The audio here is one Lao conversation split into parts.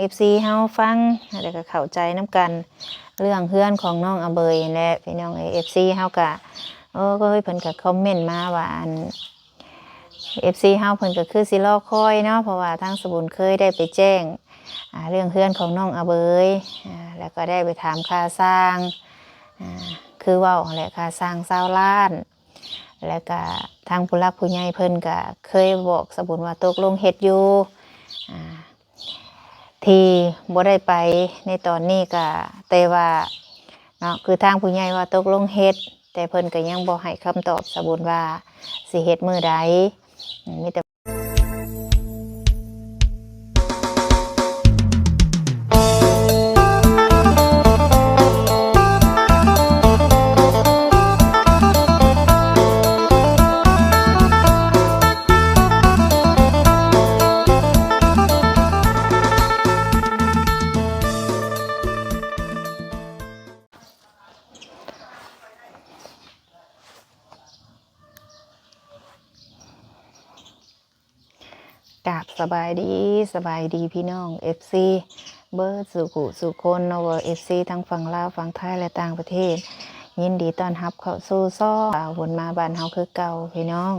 ເອັຟຊີເຮົາຟັງ ແລ້ວກໍເຂົ້າໃຈນຳກັນ ເລື່ອງເຮືອນຂອງນ້ອງອາເບີຍແຫຼະ ພີ່ນ້ອງເອີຍ. ເອັຟຊີເຮົາກະ ໂອ້ຍ ເພິ່ນກະຄອມເມັນມາວ່າ ອັນ ເອັຟຊີເຮົາເພິ່ນກໍຄືຊິລໍຄອຍເນາະ ເພາະວ່າທາງສະບຸນເຄີຍໄດ້ໄປແຈ້ງ ອ່າ ເລື່ອງເຮືອນຂອງນ້ອງອາເບີຍ ອ່າ ແລ້ວກໍໄດ້ໄປຖາມຄ່າສ້າງ ອ່າ ຄືເວົ້າຫັ້ນແຫຼະ ຄ່າສ້າງຊາວລ້ານ ແລ້ວກະທາງຜູ້ຫຼັກຜູ້ໃຫຍ່ເພິ່ນກະເຄີຍບອກສະບຸນວ່າຕົກລົງເຮັດຢູ່ ອ່າ ທີ່ບໍ່ໄດ້ໄປໃນຕອນນີ້ກະ ແຕ່ວ່າເນາະ ຄືທາງຜູ້ໃຫຍ່ວ່າຕົກລົງເຮັດ ແຕ່ເພິ່ນກະຍັງບໍ່ໃຫ້ຄຳຕອບສະບຸນວ່າຊິເຮັດມື້ໃດ ມີແຕ່ ກາບສະບາຍດີ ສະບາຍດີພີ່ນ້ອງເອັຟຊີເບິດສູ່ຜູ້ສູ່ຄົນເນາະ ວ່າເອັຟຊີທັງຝັ່ງລາວ ຝັ່ງໄທ ແລະ ຕ່າງປະເທດ ຍິນດີຕ້ອນຮັບເຂົ້າສູ່ຊ່ອງ ເອົາບຸນມາບ້ານເຮົາຄືເກົ່າພີ່ນ້ອງ.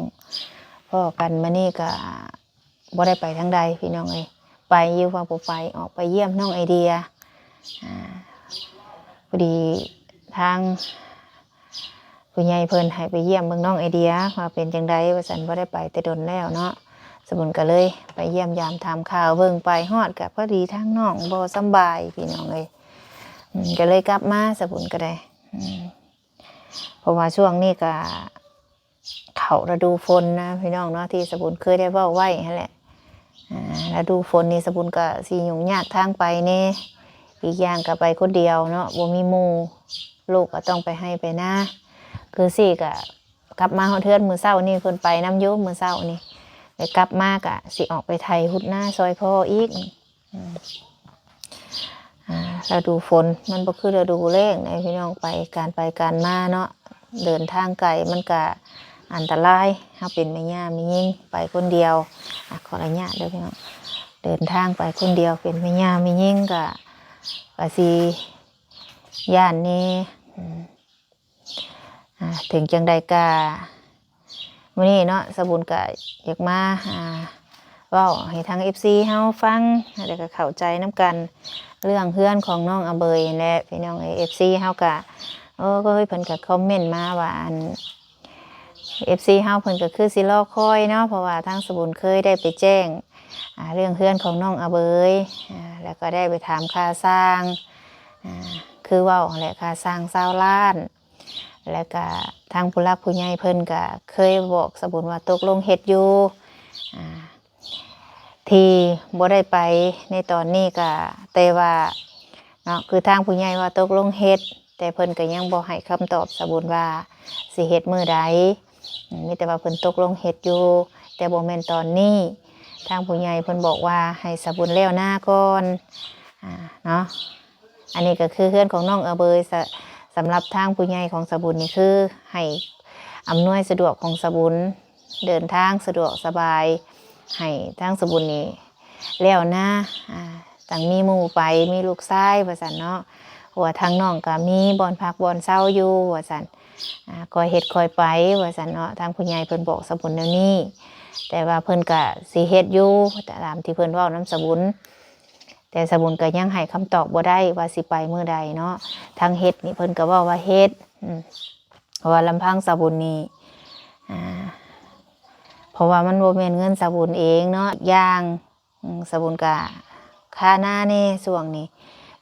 ພໍ້ກັນມື້ນີ້ກະບໍ່ໄດ້ໄປທາງໃດພີ່ນ້ອງເອີຍ ໄປຢູ່ວ່າບໍ່ໄປ ອອກໄປຢ້ຽມນ້ອງໄອເດຍ ອ່າ ພໍດີທາງ ຜູ້ໃຫຍ່ເພິ່ນໃຫ້ໄປຢ້ຽມເບິ່ງນ້ອງໄອເດຍວ່າເປັນຈັ່ງໃດວ່າຊັ້ນ ບໍ່ໄດ້ໄປແຕ່ດົນແລ້ວເນາະ ສະບຸນກໍເລີຍໄປຢ້ຽມຢາມຖາມຂ່າວເບິ່ງ ໄປຮອດກໍພໍດີທາງນ້ອງບໍ່ສຳບາຍພີ່ນ້ອງເອີຍ ອືມ ກໍເລີຍກັບມາ ສະບຸນກໍໄດ້ ອືມ ເພາະວ່າຊ່ວງນີ້ກໍເຂົ້າລະດູຝົນນະພີ່ນ້ອງເນາະ ທີ່ສະບຸນເຄີຍໄດ້ເວົ້າໄວ້ຫັ້ນແຫຼະ ອ່າ ລະດູຝົນນີ້ສະບຸນກໍຊິຫຍຸ້ງຍາກທາງໄປແດ່ ອີກຢ່າງກໍໄປຄົນດຽວເນາະ ບໍ່ມີໝູ່ ລູກກໍຕ້ອງໄປໄຮ່ໄປນາ ຄືຊີ້ກໍກັບມາຮອດເຮືອນມື້ເຊົ້ານີ້ ເພິ່ນໄປນຳຢູ່ມື້ເຊົ້ານີ້ ແລ້ວກັບມາກໍຊິອອກໄປໄຖຮຸດນາຊ່ອຍພໍ່ອີກ ອືມ ອ່າ ລະດູຝົນມັນບໍ່ຄືລະດູແລ້ງໃດພີ່ນ້ອງ ໄປ ການໄປການມາເນາະ ເດີນທາງໄກມັນກະອັນຕະລາຍ ເຮົາເປັນແມ່ຍ່າແມ່ຍິງໄປຄົນດຽວ ອ່າ ຂໍອະນຸຍາດເດີພີ່ນ້ອງ ເດີນທາງໄປຄົນດຽວເປັນແມ່ຍ່າແມ່ຍິງກະ ກະຊິຢ້ານແດ່ ອືມ ອ່າ ເຖິງຈັ່ງໃດກະ ມື້ນີ້ເນາະ ສະບຸນກະຢາກມາ ອ່າ ເວົ້າໃຫ້ທາງເອັຟຊີເຮົາຟັງ ແລ້ວກະເຂົ້າໃຈນຳກັນ ເລື່ອງເຮືອນຂອງນ້ອງອາເບີຍແຫຼະ ພີ່ນ້ອງເອີຍ. ເອັຟຊີເຮົາກະ ໂອ້ຍ ເພິ່ນກະຄອມເມັນມາວ່າ ອັນ ເອັຟຊີເຮົາເພິ່ນກະຄືຊິລໍຄອຍເນາະ ເພາະວ່າທາງສະບຸນເຄີຍໄດ້ໄປແຈ້ງ ອ່າ ເລື່ອງເຮືອນຂອງນ້ອງອາເບີຍ ອ່າ ແລ້ວກໍໄດ້ໄປຖາມຄ່າສ້າງ ອ່າ ຄືເວົ້າຫັ້ນແຫຼະ ຄ່າສ້າງຊາວລ້ານ ແລ້ວກະທາງຜູ້ຫຼັກຜູ້ໃຫຍ່ເພິ່ນກະເຄີຍບອກສະບຸນວ່າຕົກລົງເຮັດຢູ່ ອ່າ ທີ່ບໍ່ໄດ້ໄປໃນຕອນນີ້ກະ ແຕ່ວ່າເນາະ ຄືທາງຜູ້ໃຫຍ່ວ່າຕົກລົງເຮັດ ແຕ່ເພິ່ນກະຍັງບໍ່ໃຫ້ຄຳຕອບສະບຸນວ່າຊິເຮັດມື້ໃດ ອືມ ມີແຕ່ວ່າເພິ່ນຕົກລົງເຮັດຢູ່ ແຕ່ບໍ່ແມ່ນຕອນນີ້ ທາງຜູ້ໃຫຍ່ເພິ່ນບອກວ່າໃຫ້ສະບຸນແລ້ວນາກ່ອນ ອ່າ ເນາະ. ອັນນີ້ກໍຄືເຮືອນຂອງນ້ອງອາເບີຍ ສະ ສຳລັບທາງຜູ້ໃຫຍ່ຂອງສະບຸນນີ້ ຄືໃຫ້ອຳນວຍສະດວກຂອງສະບຸນ ເດີນທາງສະດວກສະບາຍ ໃຫ້ທາງສະບຸນນີ້ແລ້ວນາ ອ່າ ຕ້ອງມີໝູ່ໄປ ມີລູກຊາຍວ່າຊັ້ນເນາະ ເພາະວ່າທາງນ້ອງກໍມີບ່ອນພັກບ່ອນເຊົາຢູ່ວ່າຊັ້ນ ອ່າ ຄ່ອຍເຮັດຄ່ອຍໄປວ່າຊັ້ນເນາະ ທາງຜູ້ໃຫຍ່ເພິ່ນບອກສະບຸນແນວນີ້ ແຕ່ວ່າເພິ່ນກໍຊິເຮັດຢູ່ຕາມທີ່ເພິ່ນເວົ້ານຳສະບຸນ ແຕ່ສະບຸນກໍຍັງໃຫ້ຄຳຕອບບໍ່ໄດ້ວ່າຊິໄປມື້ໃດເນາະ ທາງເຮັດນີ້ເພິ່ນກໍເວົ້າວ່າເຮັດ ອືມ ເພາະວ່າລຳພັງສະບຸນນີ້ ອ່າ ເພາະວ່າມັນບໍ່ແມ່ນເງິນສະບຸນເອງເນາະ ຢ່າງ ອືມ ສະບຸນກະຄາໜ້າແດ່ຊ່ວງນີ້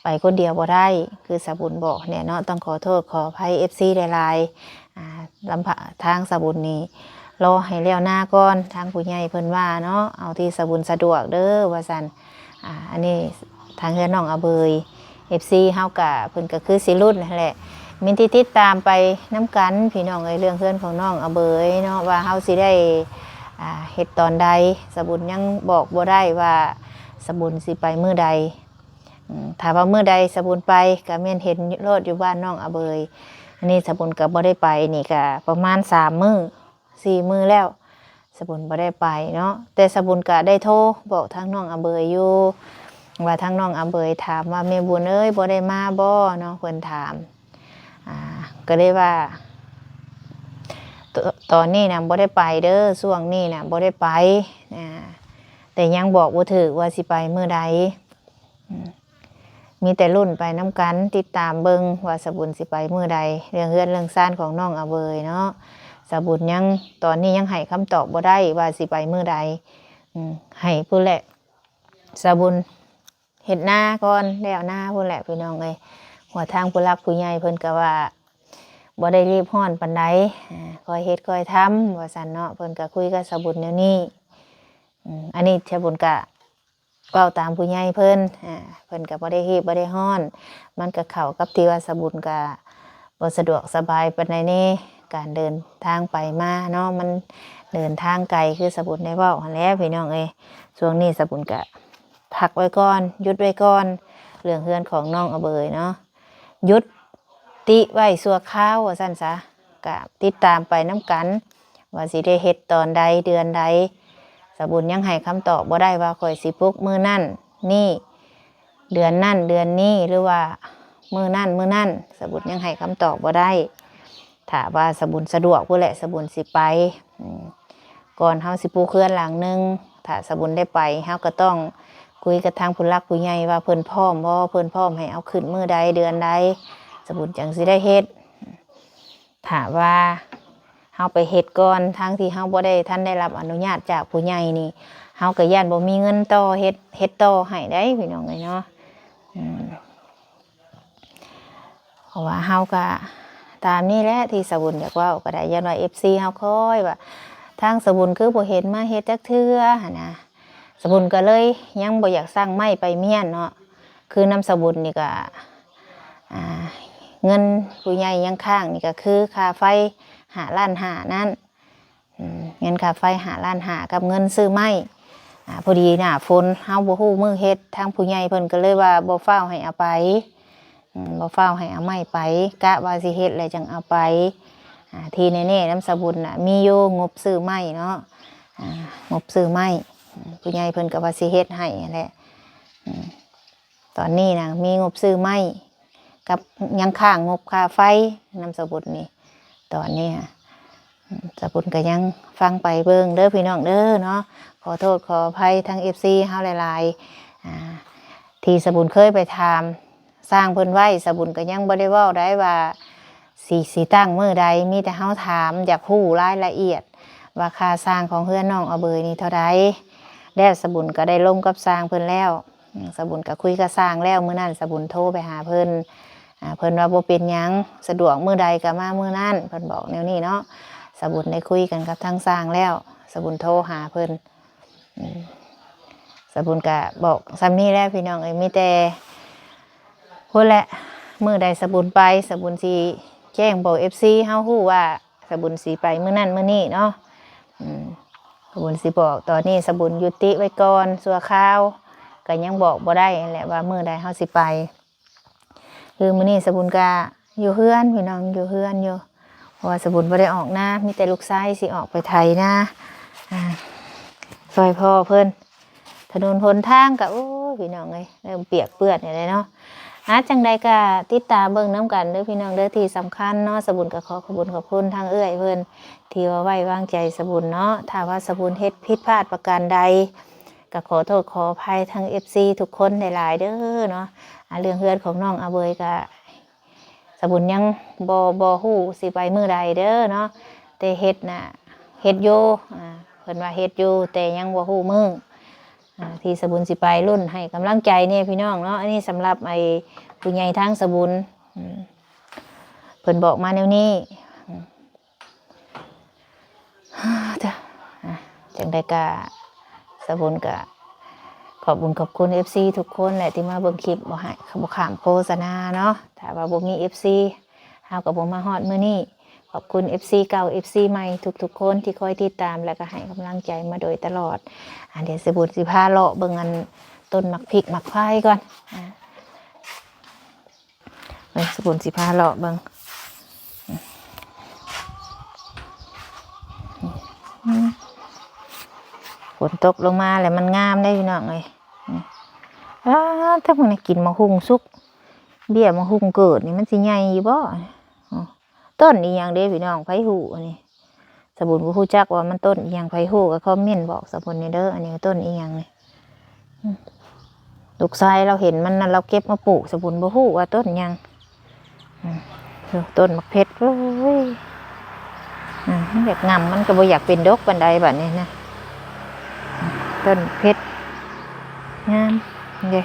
ໄປຄົນດຽວບໍ່ໄດ້ ຄືສະບຸນບອກແຫຼະເນາະ ຕ້ອງຂໍໂທດຂໍອະໄພເອັຟຊີຫຼາຍໆ ອ່າ ລຳ ທາງສະບຸນນີ້ລໍໃຫ້ແລ້ວນາກ່ອນ ທາງຜູ້ໃຫຍ່ເພິ່ນວ່າເນາະ ເອົາທີ່ສະບຸນສະດວກເດີວ່າຊັ້ນ ອ່າ ອັນນີ້ທາງເຮືອນນ້ອງອາເບີຍ ເອັຟຊີເຮົາກະ ເພິ່ນກະຄືຊິລຸ້ນຫັ້ນແຫຼະ ມີທີ່ຕິດຕາມໄປນຳກັນ ພີ່ນ້ອງເອີຍ ເລື່ອງເຮືອນຂອງນ້ອງອາເບີຍເນາະ ວ່າເຮົາຊິໄດ້ ອ່າ ເຮັດຕອນໃດ ສະບຸນຍັງບອກບໍ່ໄດ້ວ່າສະບຸນຊິໄປມື້ໃດ ອືມ ຖ້າວ່າມື້ໃດສະບຸນໄປ ກະແມ່ນເຫັນໂລດຢູ່ບ້ານນ້ອງອາເບີຍ ອັນນີ້ສະບຸນກະບໍ່ໄດ້ໄປ ນີ້ກະປະມານສາມມື້ ສີ່ມື້ແລ້ວ ສະບຸນບໍ່ໄດ້ໄປເນາະ ແຕ່ສະບຸນກະໄດ້ໂທບອກທາງນ້ອງອາເບີຍຢູ່ ວ່າທາງນ້ອງອາເບີຍຖາມວ່າ ແມ່ບຸນເອີຍ ບໍ່ໄດ້ມາບໍ່ເນາະ ເພິ່ນຖາມ. ອ່າ ກໍເລີຍວ່າ ຕ- ຕອນນີ້ນະບໍ່ໄດ້ໄປເດີ້ ຊ່ວງນີ້ນະບໍ່ໄດ້ໄປ ອ່າ ແຕ່ຍັງບອກບໍ່ຖືກວ່າຊິໄປມື້ໃດ. ອືມ ມີແຕ່ລຸ້ນໄປນຳກັນ ຕິດຕາມເບິ່ງວ່າສະບຸນຊິໄປມື້ໃດ. ເລື່ອງເຮືອນເລື່ອງຊານຂອງນ້ອງອາເບີຍເນາະ ສະບຸນຍັງ ຕອນນີ້ຍັງໃຫ້ຄຳຕອບບໍ່ໄດ້ວ່າຊິໄປມື້ໃດ. ອືມ ໃຫ້ພຸ້ນແຫຼະ ສະບຸນເຮັດນາກ່ອນ ແລ້ວນາພຸ້ນແຫຼະພີ່ນ້ອງເອີຍ. ຫົວທາງຜູ້ຫຼັກຜູ້ໃຫຍ່ເພິ່ນກໍວ່າບໍ່ໄດ້ຣີບຮ້ອນປານໃດ ອ່າ ຄ່ອຍເຮັດຄ່ອຍທຳວ່າຊັ້ນເນາະ. ເພິ່ນກໍຄຸຍກັບສະບຸນແນວນີ້. ອືມ ອັນນີ້ສະບຸນກະເວົ້າຕາມຜູ້ໃຫຍ່ເພິ່ນ ອ່າ ເພິ່ນກໍບໍ່ໄດ້ຮີບບໍ່ໄດ້ຮ້ອນ. ມັນກໍເຂົ້າກັບທີ່ວ່າສະບຸນກະບໍ່ສະດວກສະບາຍປານໃດແດ່ ການເດີນທາງໄປມາເນາະ ມັນເດີນທາງໄກ ຄືສະບຸນໄດ້ເວົ້າຫັ້ນແຫຼະພີ່ນ້ອງເອີຍ. ຊ່ວງນີ້ສະບຸນກະພັກໄວ້ກ່ອນ ຢຸດໄວ້ກ່ອນ ເລື່ອງເຮືອນຂອງນ້ອງອາເບີຍເນາະ ຢຸດຕິໄວ້ຊົ່ວຄາວວ່າຊັ້ນຊະ. ກະຕິດຕາມໄປນຳກັນວ່າຊິໄດ້ເຮັດຕອນໃດເດືອນໃດ. ສະບຸນຍັງໃຫ້ຄຳຕອບບໍ່ໄດ້ວ່າຂ້ອຍຊິປຸກມື້ນັ້ນນີ້ ເດືອນນັ້ນເດືອນນີ້ ຫຼືວ່າມື້ນັ້ນມື້ນັ້ນ ສະບຸນຍັງໃຫ້ຄຳຕອບບໍ່ໄດ້. ຖ້າວ່າສະບຸນສະດວກພຸ້ນແຫຼະ ສະບຸນຊິໄປ. ອືມ ກ່ອນເຮົາຊິປຸກເຮືອນຫຼັງໜຶ່ງ ຖ້າສະບຸນໄດ້ໄປ ເຮົາກໍຕ້ອງຄຸຍກັບທາງຜູ້ຫຼັກຜູ້ໃຫຍ່ວ່າເພິ່ນພ້ອມບໍ່ ເພິ່ນພ້ອມໃຫ້ເອົາຂຶ້ນມື້ໃດເດືອນໃດ ສະບຸນຈັ່ງຊິໄດ້ເຮັດ. ຖ້າວ່າເຮົາໄປເຮັດກ່ອນ ທັງທີ່ເຮົາບໍ່ໄດ້ ທັນໄດ້ຮັບອະນຸຍາດຈາກຜູ້ໃຫຍ່ນີ້ ເຮົາກໍຢ້ານບໍ່ມີເງິນຕໍ່ເຮັດ ເຮັດຕໍ່ໃຫ້ໄດ໋ພີ່ນ້ອງເອີຍເນາະ. ອືມ ເພາະວ່າເຮົາກໍຕາມນີ້ແຫຼະທີ່ສະບຸນຢາກເວົ້າກໍໄດ້ ຢ້ານວ່າເອັຟຊີເຮົາຄອຍວ່າ ທາງສະບຸນຄືບໍ່ເຫັນມາເຮັດຈັກເທື່ອຫັ້ນນະ. ສະບຸນກໍເລີຍຍັງບໍ່ຢາກສັ່ງໄມ້ໄປມ້ຽນເນາະ ຄືນຳສະບຸນນີ້ກໍ ອ່າ ເງິນຜູ້ໃຫຍ່ຍັງຄ້າງນີ້ກໍຄືຄ່າໄຟຫ້າລ້ານຫ້ານັ້ນ. ອືມ ເງິນຄ່າໄຟຫ້າລ້ານຫ້າ ກັບເງິນຊື້ໄມ້. ອ່າ ພໍດີໜ້າຝົນ ເຮົາບໍ່ຮູ້ມື້ເຮັດ ທາງຜູ້ໃຫຍ່ເພິ່ນກໍເລີຍວ່າບໍ່ຟ້າວໃຫ້ເອົາໄປ. ອືມ ບໍ່ຟ້າວໃຫ້ເອົາໄມ້ໄປ ກະວ່າຊິເຮັດແລ້ວຈັ່ງເອົາໄປ. ອ່າ ທີ່ແນ່ໆນຳສະບຸນນະ ມີຢູ່ງົບຊື້ໄມ້ເນາະ ອ່າ ງົບຊື້ໄມ້. ອືມ ຜູ້ໃຫຍ່ເພິ່ນກໍວ່າຊິເຮັດໃຫ້ຫັ້ນແຫຼະ. ອືມ ຕອນນີ້ນະ ມີງົບຊື້ໄມ້ ກັບຍັງຄ້າງງົບຄ່າໄຟນຳສະບຸນນີ້ ຕອນນີ້ ອາ ສະບຸນກໍຍັງຟັງໄປເບິ່ງເດີພີ່ນ້ອງເດີເນາະ. ຂໍໂທດຂໍອະໄພທາງເອັຟຊີເຮົາຫຼາຍໆ ອາ ທີ່ສະບຸນເຄີຍໄປຖາມຊ່າງເພິ່ນໄວ້ ສະບຸນກໍຍັງບໍ່ໄດ້ເວົ້າໄດ້ວ່າຊິ ຊິຕັ້ງມື້ໃດ ມີແຕ່ເຮົາຖາມຢາກຮູ້ລາຍລະອຽດວ່າຄ່າຊ່າງຂອງເຮືອນນ້ອງອາເບີຍນີ້ເທົ່າໃດ ແລ້ວສະບຸນກໍໄດ້ລົມກັບຊ່າງເພິ່ນແລ້ວ. ອືມ ສະບຸນກໍຄຸຍກັບຊ່າງແລ້ວ ມື້ນັ້ນສະບຸນໂທໄປຫາເພິ່ນ ອ່າ ເພິ່ນວ່າບໍ່ເປັນຫຍັງ ສະດວກມື້ໃດກໍມາມື້ນັ້ນ ເພິ່ນບອກແນວນີ້ເນາະ. ສະບຸນໄດ້ຄຸຍກັນກັບທາງຊ່າງແລ້ວ ສະບຸນໂທຫາເພິ່ນ. ອືມ ສະບຸນກໍບອກສ່ຳນີ້ແຫຼະພີ່ນ້ອງເອີຍ ມີແຕ່ພຸ້ນແຫຼະ ມື້ໃດສະບຸນໄປ ສະບຸນຊິແຈ້ງບອກເອັຟຊີເຮົາຮູ້ວ່າ ສະບຸນຊິໄປມື້ນັ້ນມື້ນີ້ເນາະ. ອືມ ສະບຸນຊິບອກ ຕອນນີ້ສະບຸນຢຸດຕິໄວ້ກ່ອນຊົ່ວຄາວ ກໍຍັງບອກບໍ່ໄດ້ຫັ້ນແຫຼະວ່າມື້ໃດເຮົາຊິໄປ. ຄືມື້ນີ້ສະບຸນກະຢູ່ເຮືອນພີ່ນ້ອງ ຢູ່ເຮືອນຢູ່ ເພາະວ່າສະບຸນບໍ່ໄດ້ອອກນາ ມີແຕ່ລູກຊາຍຊິອອກໄປໄຖນາ ອ່າ ຊ່ອຍພໍ່ເພິ່ນ. ຖະໜົນຫົນທາງກະ ໂອ້ຍ ພີ່ນ້ອງເອີຍ ເລີ່ມປຽກເປື້ອນແລ້ວເນາະ. ອ່າ ຈັ່ງໃດກະຕິດຕາມເບິ່ງນຳກັນເດີພີ່ນ້ອງເດີ. ທີ່ສຳຄັນເນາະ ສະບຸນກະຂໍຂອບຄຸນຂອບຄຸນທາງເອື້ອຍເພິ່ນ ທີ່ວ່າໄວ້ວາງໃຈສະບຸນເນາະ. ຖ້າວ່າສະບຸນເຮັດຜິດພາດປະການໃດ ກະຂໍໂທດຂໍອະໄພທາງເອັຟຊີທຸກຄົນຫຼາຍໆເດີເນາະ. ອ່າ ເລື່ອງເຮືອນຂອງນ້ອງອາເບີຍກະ ສະບຸນຍັງບໍ່ ບໍ່ຮູ້ຊິໄປມື້ໃດເດີເນາະ ແຕ່ເຮັດນະ ເຮັດຢູ່ ອ່າ ເພິ່ນວ່າເຮັດຢູ່ ແຕ່ຍັງບໍ່ຮູ້ມື້ ອ່າ ທີ່ສະບຸນຊິໄປ ລຸ້ນໃຫ້ກຳລັງໃຈແດ່ພີ່ນ້ອງເນາະ. ອັນນີ້ສຳລັບໄອ້ຜູ້ໃຫຍ່ທາງສະບຸນ ອືມ ເພິ່ນບອກມາແນວນີ້ ອືມ. ເຈົ້າ ອ່ະ ຈັ່ງໃດກະ ສະບຸນກະຂອບບຸນຂອບຄຸນເອັຟຊີທຸກຄົນແຫຼະ ທີ່ມາເບິ່ງຄລິບ ບໍ່ໃຫ້ ບໍ່ຂ້າມໂຄສະນາເນາະ. ຖ້າວ່າບໍ່ມີເອັຟຊີ ເຮົາກໍບໍ່ມາຮອດມື້ນີ້. ຂອບຄຸນເອັຟຊີເກົ່າ ເອັຟຊີໃໝ່ທຸກໆຄົນທີ່ຄອຍຕິດຕາມ ແລະກໍໃຫ້ກຳລັງໃຈມາໂດຍຕະຫຼອດ. ອ່າ ດຽວສະບຸນຊິພາເລາະເບິ່ງອັນ ຕົ້ນໝາກພິກໝາກຄວາຍກ່ອນ ອ່າ. ເບິ່ງ ສະບຸນຊິພາເລາະເບິ່ງ ຝົນຕົກລົງມາແລ້ວມັນງາມເດ້ພີ່ນ້ອງເອີຍ. ປາດ ເຖິງມື້ນີ້ກິນໝາກຫຸ່ງສຸກ ເບ້ຍໝາກຫຸ່ງເກີດນີ້ ມັນຊິໃຫຍ່ຢູ່ບໍ່? ຕົ້ນອີ່ຫຍັງເດ້ພີ່ນ້ອງ ໃຜຮູ້ອັນນີ້? ສະບຸນບໍ່ຮູ້ຈັກວ່າມັນຕົ້ນອີ່ຫຍັງ ໃຜຮູ້ກໍຄອມເມັນບອກສະບຸນແດ່ເດີ. ອັນນີ້ຕົ້ນອີ່ຫຍັງນີ້? ອືມ ລູກຊາຍລາວເຫັນມັນນັ້ນ ລາວເກັບມາປູກ ສະບຸນບໍ່ຮູ້ວ່າຕົ້ນຫຍັງ. ອືມ ໂອ້ ຕົ້ນໝາກເຜັດ ໂອ້ຍ ອືມ ມັນຢາກງຳ ມັນກໍບໍ່ຢາກເປັນດົກປານໃດບັດນີ້ນະ. ອືມ ຕົ້ນເຜັດງາມເດ້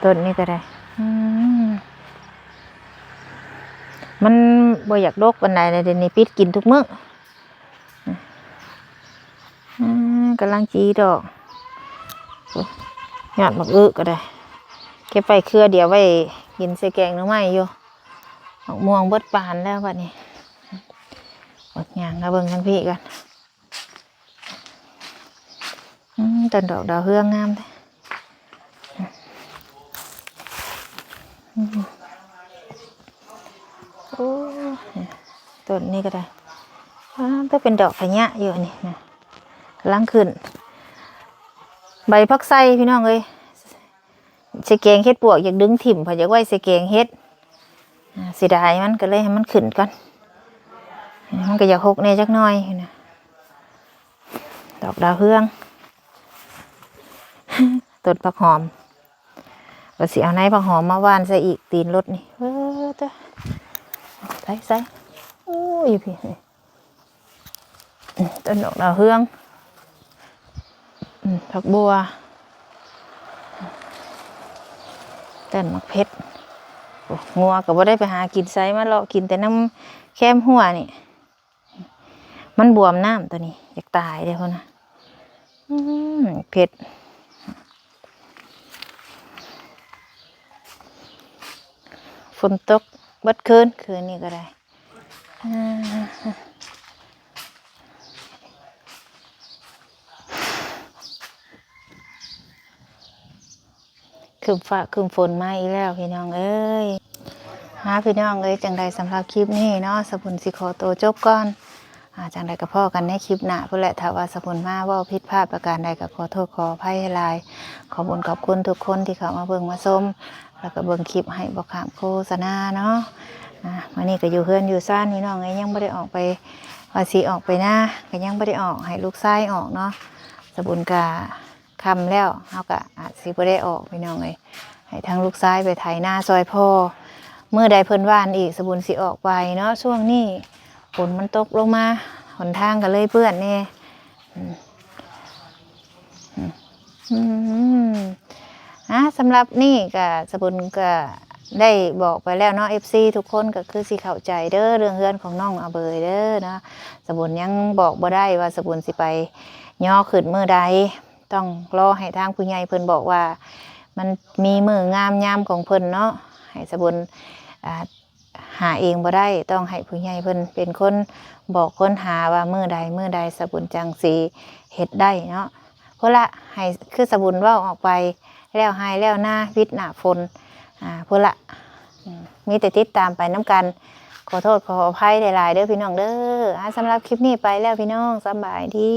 ຕົ້ນນີ້ກໍໄດ້. ອືມ ມັນບໍ່ຢາກດົກປານໃດແລ້ວ ດຽວນີ້ປິດກິນທຸກມື້. ອືມ ກຳລັງຈີດອກ ໂອ້ ຍອດໝາກອຶກໍໄດ້ ເກັບໄວ້ເຄືອດຽວໄວ້ກິນໃສ່ແກງໜໍ່ໄມ້ຢູ່. ໝາກມ່ວງເບິດບານແລ້ວບັດນີ້. ໂອ້ຍ ຍ່າງມາເບິ່ງທາງພີ້ກ່ອນ. ອືມ ຕົ້ນດອກດາວເຮືອງງາມເດ້. ອືມ ໂອ້ ຕົ້ນນີ້ກໍໄດ້ ອາ ກໍເປັນດອກຂະຫຍະຢູ່ນີ້ນະ ກຳລັງຂຶ້ນ. ໃບຜັກໄຊພີ່ນ້ອງເອີຍ ໃສ່ແກງເຫັດປວກ ຢາກດຶງຖິ້ມ ເພິ່ນຢາກໄວ້ໃສ່ແກງເຫັດ. ອາ ເສຍດາຍມັນ ກໍເລີຍໃຫ້ມັນຂຶ້ນກ່ອນ. ມັນກໍຢາກຫົກແດ່ຈັກໜ້ອຍນະ. ດອກດາວເຮືອງ ຕົ້ນຜັກຫອມ ວ່າຊິເອົາໃນຜັກຫອມມາຫວ່ານໃສ່ອີກ ຕີນລົດນີ້. ເອີ ຕາຍ ໃສ່ ໃສ່ ໂອ້ຍ ຢູ່ພີ້ ອືມ ຕົ້ນດອກດາວເຮືອງ ອືມ ຜັກບົວ ຕົ້ນໝາກເຜັດ. ໂອ້ ງົວກໍບໍ່ໄດ້ໄປຫາກິນໃສ ມາເລາະກິນແຕ່ນຳແຄມຮົ້ວນີ້. ມັນບວມນ້ຳຕົວນີ້ ຢາກຕາຍເດ້ພຸ້ນນະ. ອືມ ເຜັດ ຝົນຕົກເບິດຄືນ ຄືນນີ້ກໍໄດ້. ອາ ຄຶ້ມຟ້າຄຶ້ມຝົນມາອີກແລ້ວພີ່ນ້ອງເອີຍ. ມາພີ່ນ້ອງເອີຍ ຈັ່ງໃດສຳລັບຄລິບນີ້ເນາະ ສະບຸນຊິຂໍໂຕຈົບກ່ອນ. ອາ ຈັ່ງໃດກໍພໍ້ກັນໃນຄລິບໜ້າພຸ້ນແຫຼະ. ຖ້າວ່າສະບຸນມາເວົ້າຜິດພາດປະການໃດ ກໍຂໍໂທດຂໍອະໄພຫຼາຍໆ. ຂອບຄຸນຂອບຄຸນທຸກຄົນທີ່ເຂົ້າມາເບິ່ງມາຊົມ ແລ້ວກໍເບິ່ງຄລິບໃຫ້ບໍ່ຂ້າມໂຄສະນາເນາະ. ອາ ມື້ນີ້ກໍຢູ່ເຮືອນຢູ່ຊານພີ່ນ້ອງເອີຍ ຍັງບໍ່ໄດ້ອອກໄປ ວ່າຊິອອກໄປນາ ກໍຍັງບໍ່ໄດ້ອອກ ໃຫ້ລູກຊາຍອອກເນາະ. ສະບຸນກະ ຄ່ຳແລ້ວ ເຮົາກະອາດຊິບໍ່ໄດ້ອອກພີ່ນ້ອງເອີຍ ໃຫ້ທາງລູກຊາຍໄປໄຖນາຊ່ອຍພໍ່. ມື້ໃດເພິ່ນຫວ່ານອີກ ສະບຸນຊິອອກໄປເນາະ. ຊ່ວງນີ້ຝົນມັນຕົກລົງມາ ຫົນທາງກໍເລີຍເປື້ອນແດ່. ອືມ ອືມ ອືມ ອາ ສຳລັບນີ້ກະ ສະບຸນກະໄດ້ບອກໄປແລ້ວເນາະ ເອັຟຊີ ທຸກຄົນກໍຄືຊິເຂົ້າໃຈເດີ ເລື່ອງເຮືອນຂອງນ້ອງອາເບີຍເດີເນາະ. ສະບຸນຍັງບອກບໍ່ໄດ້ວ່າສະບຸນຊິໄປຍໍຂຶ້ນມື້ໃດ. ຕ້ອງລໍໃຫ້ທາງຜູ້ໃຫຍ່ເພິ່ນບອກວ່າ ມັນມີມື້ງາມຍາມຂອງເພິ່ນເນາະ ໃຫ້ສະບຸນ ອ່າ ຫາເອງບໍ່ໄດ້ ຕ້ອງໃຫ້ຜູ້ໃຫຍ່ເພິ່ນເປັນຄົນບອກຄົນຫາວ່າມື້ໃດມື້ໃດ ສະບຸນຈັ່ງຊິເຮັດໄດ້ເນາະ. ພຸ້ນລະ ໃຫ້ ຄືສະບຸນເວົ້າອອກໄປ ແລ້ວໄຮ່ແລ້ວນາ ວິດໜ້າຝົນ ອາ ພຸ້ນລະ ອືມ ມີແຕ່ຕິດຕາມໄປນຳກັນ. ຂໍໂທດຂໍອະໄພຫຼາຍໆເດີພີ່ນ້ອງເດີ. ອາ ສຳລັບຄລິບນີ້ໄປແລ້ວພີ່ນ້ອງ ສະບາຍດີ.